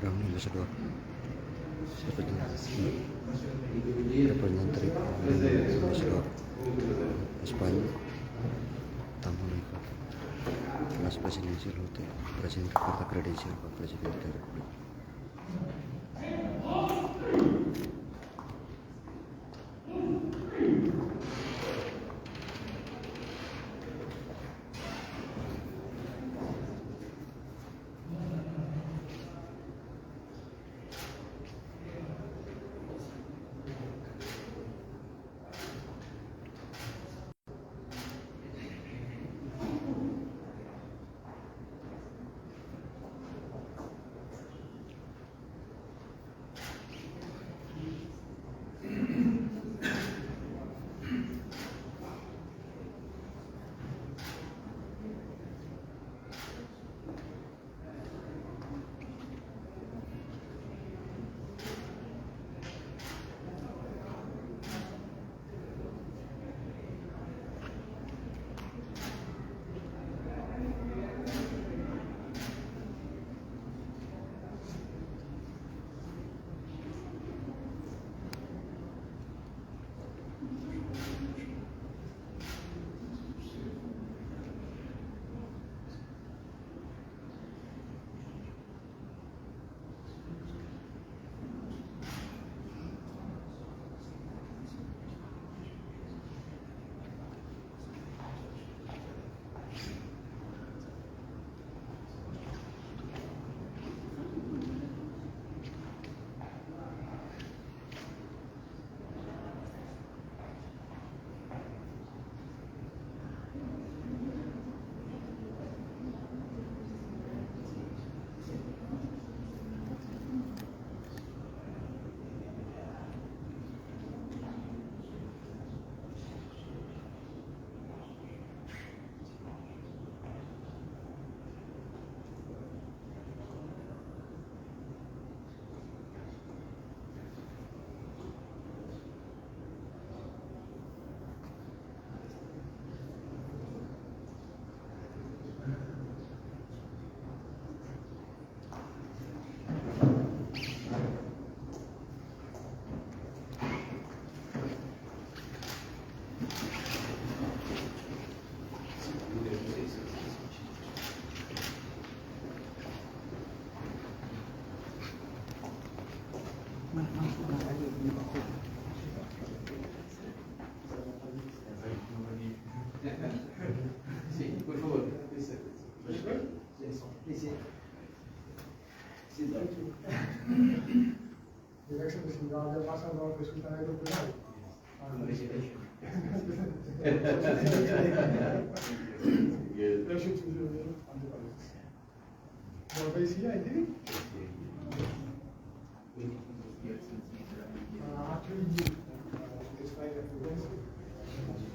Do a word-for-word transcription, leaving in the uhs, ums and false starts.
Representante, representante España, tama no Mas presidensiál hotu, prezidente karta kredensiál ba Prezidente da Repúblika. Sim, por favor. Sim, sim. Sim. Direction is in the other person, not the secretary of the night. Direction to the, on the right. What is here, I think? Uh, actually, you, uh, it's like a frequency.